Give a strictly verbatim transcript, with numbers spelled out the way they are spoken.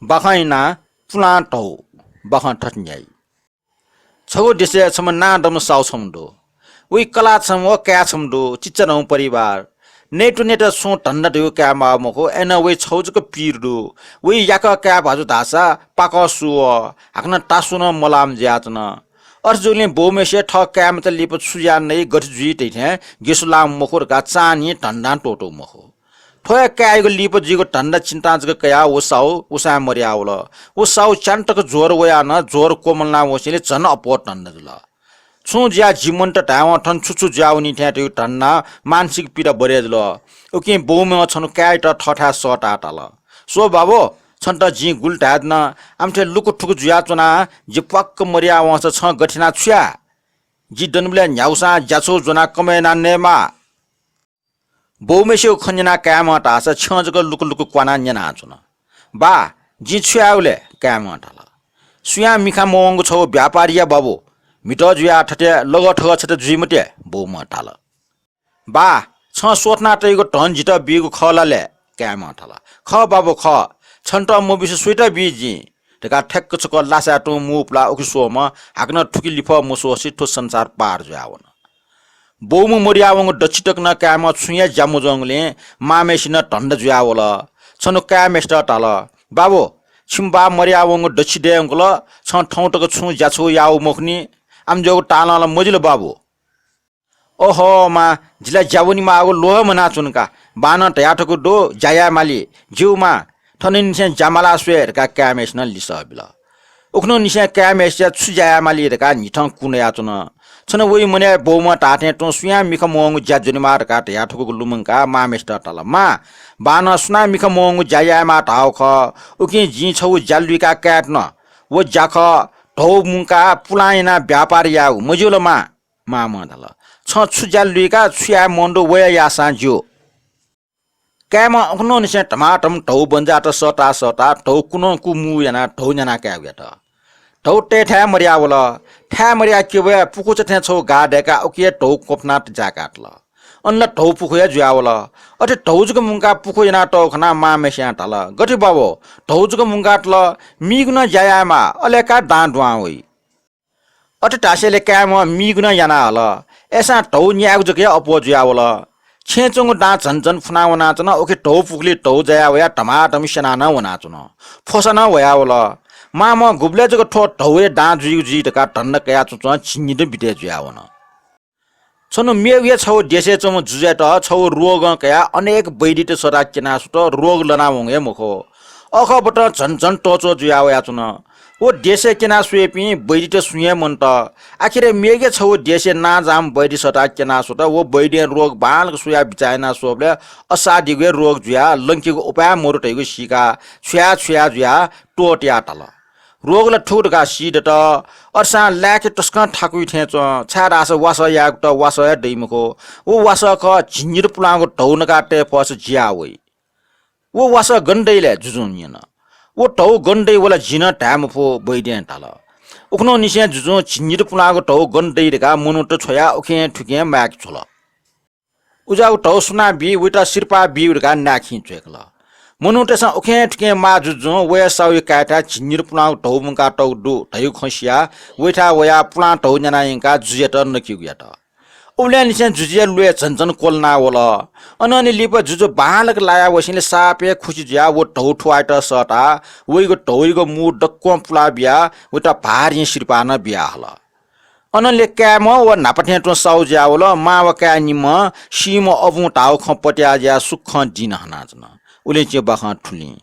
बाखं इनाः पुलां धौ, बाखं थथे न्ह्याइ। छगू देशय् छम्ह नांदम्ह साहु छम्ह दु। वइ कलाः छम्ह व काय् छम्ह दु, चिच्चाधंगु परिवार। नयेत्वनेत छुं धन्दा धइगु काये माः मखु, अय्‌नं वइ छगू जक पीर दु। वइ याकः काये भाजु धाःसा पाकः सु वः, हाकनं तासु नं मलाःम्ह जुयाच्वन। अथे जूगुलिं बौम्हेसिया थः काय्‌मचा लिपा छु याये नइ, गथे जुइ धइथें गेसु लाःम्ह मखु धकाः चान्हिं धन्दां त्वःतूगु मखु। थ्व हे काय्‌यागु लिपा जुइगु धन्दा चिन्तां जक कयाः व साहु उसाँय् मदयावल। व साहु च्यान्हु तक ज्वर वयाः नं ज्वर क्वमलाना वंसेंलि झन अप्वः धन्दा जुल। छुं जुयाः जि मन्त धायेवं थन छु छु जुयावनी थें धइगु धन्दां मानसिक पीडा बरय् जुल। उकिं बौम्हं छन्हु काय्‌यात थःथाय् सःताः धाल, स्व बाबु, छन्त जिं गुलि धायेधुन, आमथे लुकुथुकु जुयाच्वनाः जि प्वाक्क मदयावंसा छं गथे यानाः छु याये? जि दनिबलय् न्ह्यागुसां ज्याछौ ज्वनाः कमय् यानाः नयेमाः। बौम्हेसिगु खँ न्यनाः काय्‌म्हं धाःसा छ्यं जक लुकुलुकु क्वानाः न्यनाच्वन। बा, जिं छु यायेगु ले? काय्‌म्हं धाल। सुयां मिखा मवंगु छगू व्यापारी या बाबु, म्हितः जुयाः थथे लगःथगः छता जुइ मते, बौम्हं धाल। बा, छं स्वथना तइगु धन जितः बीगु खः ला ले? काय्‌म्हं धाल। खः बाबु, खः। छन्त मबिसे सुइत बी जिं? धकाः ठ्याक्क छकः लासाय् तुं मू पुलाः उखे स्वःम्हं हाकनं थुखे लिफः मस्वःसे थ्व संसार पार जुयावन। बौम्ह मदयावंगु दच्छि तक नं काय्‌म्हं छुं हे ज्या मजूगुलिं मांम्हेसिनं धन्दा जुयावल। छन्हु काय्‌म्हेसित धाल, बाबु, छिमि बा मदयावंगु दच्छि दये धुंकल, छं थौं तक छुं ज्याछौ याःगु मखुनि, आमज्याःगु तालं ला मजिल बाबु। ओहो मां, जि ला ज्या वनेमाःगु ल्वहं म्वानाच्वना का। बानं धयाथकूगु दु, ज्या याये माली। ज्यू मां, थनंनिसें ज्या मालाः स्वये धकाः काय्‌म्हेसिनं लिसः बिल। उखुन्हुनिसें काय्‌म्हेसिया छु ज्या याये माली धकाः न्हिथं कू नयाच्वन। छन्हु वइ मनय् बौम्हं धाःथें तुं सुयां मिखा मवंगु ज्या ज्वनेमाः धकाः धयाथकूगु लुमंकाः मांम्हेसित धाल, मां, बानं सुनां मिखा मवंगु ज्या यायेमाः धाःगु खः, उकिं जिं छगू ज्या लुइकाः काये धुन। व ज्या खः, धौ मुंकाः पुलां यानाः व्यापार यायेगु, मज्यू ला मां? मांम्हं धाल, छं छु ज्या लुइकाः छु याये मन दु व हे याःसां ज्यू। काय्‌म्हं उखुन्हुनिसें धमाधम धौ बन्जाःत सःताः सःताः धौ कुनं कु मू यानाः धौ न्याना कायेगु यात। धौ तयेथाय् मदयावल। थाय् मदयाः क्यबय् पुखुचा थें छगू गाः दय्‌काः उकी हे धौ क्वफुनाः जाय्‌कातल। अन ला धौ पुखू हे जुयावल। अथे धौ जक मुंकाः पुखू यानातःगु खनाः मांम्हेस्यां धाल, गथे बाबु, धौ जक मुंकातल, मीगु नं ज्या यायेमाः, अले का दां दुहां वइ। अथे धासेंलि काय्‌म्हं मीगु नं याना हल। अय्‌सां धौ न्यायेगु जक हे अप्वः जुयावल। छेँय् च्वंगु दां झन झन फुना वनाच्वन। उखे धौ पुखुलिइ धौ जाया वयाः धमाधम स्यानाः नं वनाच्वन। फ्वसा नं वयावल। मांम्हं गुबलय् जक थ्व धौया दां जुइगु जुइ धकाः धन्दा कयाच्वंच्वं झिंनिदँ बितय् जुयावन। छन्हु मेगु हे छगू देशय् च्वंम्ह जुजुयात छगू रोगं कयाः अनेक वैद्यत सःताः क्यनाः स्वत, रोग लनावंगु हे मखु। अखःबतं झन झन तःच्वः जुया वयाच्वन। व देशय् क्यनाः स्वयापिं वैद्यत सुं हे मन्त। आखिरय् मेगु हे छगू देशय् नांजाःम्ह वैद्य सःताः क्यनाः स्वत। व वैद्यं रोग बांलाक स्वयाः बिचाः यानाः स्वःबलय् असाध्यगु हे रोग जुयाः लंकेगु उपाय मदु धइगु सीकाः छुया छुया जुयाः त्वःतियाः धाल, रोग ला थुगु धकाः सीदत। अथेसां लाय्‌के तसकं थाकुइ थें च्वं, छाय्‌धाःसा वासः यायेगुत वासः हे दइ मखु। व वासः खः, झिंनिदँ पुलांगु धौ नकाः तये फःसा जिया वइ। व वासः गन दइ ले? जुजुं न्यन। व धौ गन दइ व ला जिं नं धाये मफु, वैद्यं धाल। उखुन्हुनिसें जुजुं झिंनिदँ पुलांगु धौ गन दइ धकाः मनूत छ्वयाः उखें थुखें माय्‌के छ्वल। उज्याःगु धौ सुनां बी, वइत सिरपाः बीगु धकाः नाय्‌खिं च्वय्‌कल। मनूतय्‌सं उखें थुखें माः जुजुं वया साहुया काय्‌थाय् झिंनिदँ पुलांगु धौ मुंकातःगु दु धइगु खँ सियाः वइथाय् वयाः पुलां धौ न्याना यंकाः जुजुयात नकेगु यात। उबलय्‌निसें जुजुया ल्वय् झन झन क्वलना वल। अनंलि लिपा जुजु बांलाक लाया वसेंलि साप हे खुसि जुयाः व धौ थुवायेत सःताः वइगु धौयागु मू दक्वं पुला बियाः वइत भारिं सिरपाः नं बिया हल। अनंलि काय्‌म्ह व न्हापा थें तुं साहु जुयावल। मां व काय् निम्हं सीम्ह अबुं धाःगु खँ पत्याः जुयाः सुखं दिं हनाच्वन। उलिंचिं बाखं थुलिं।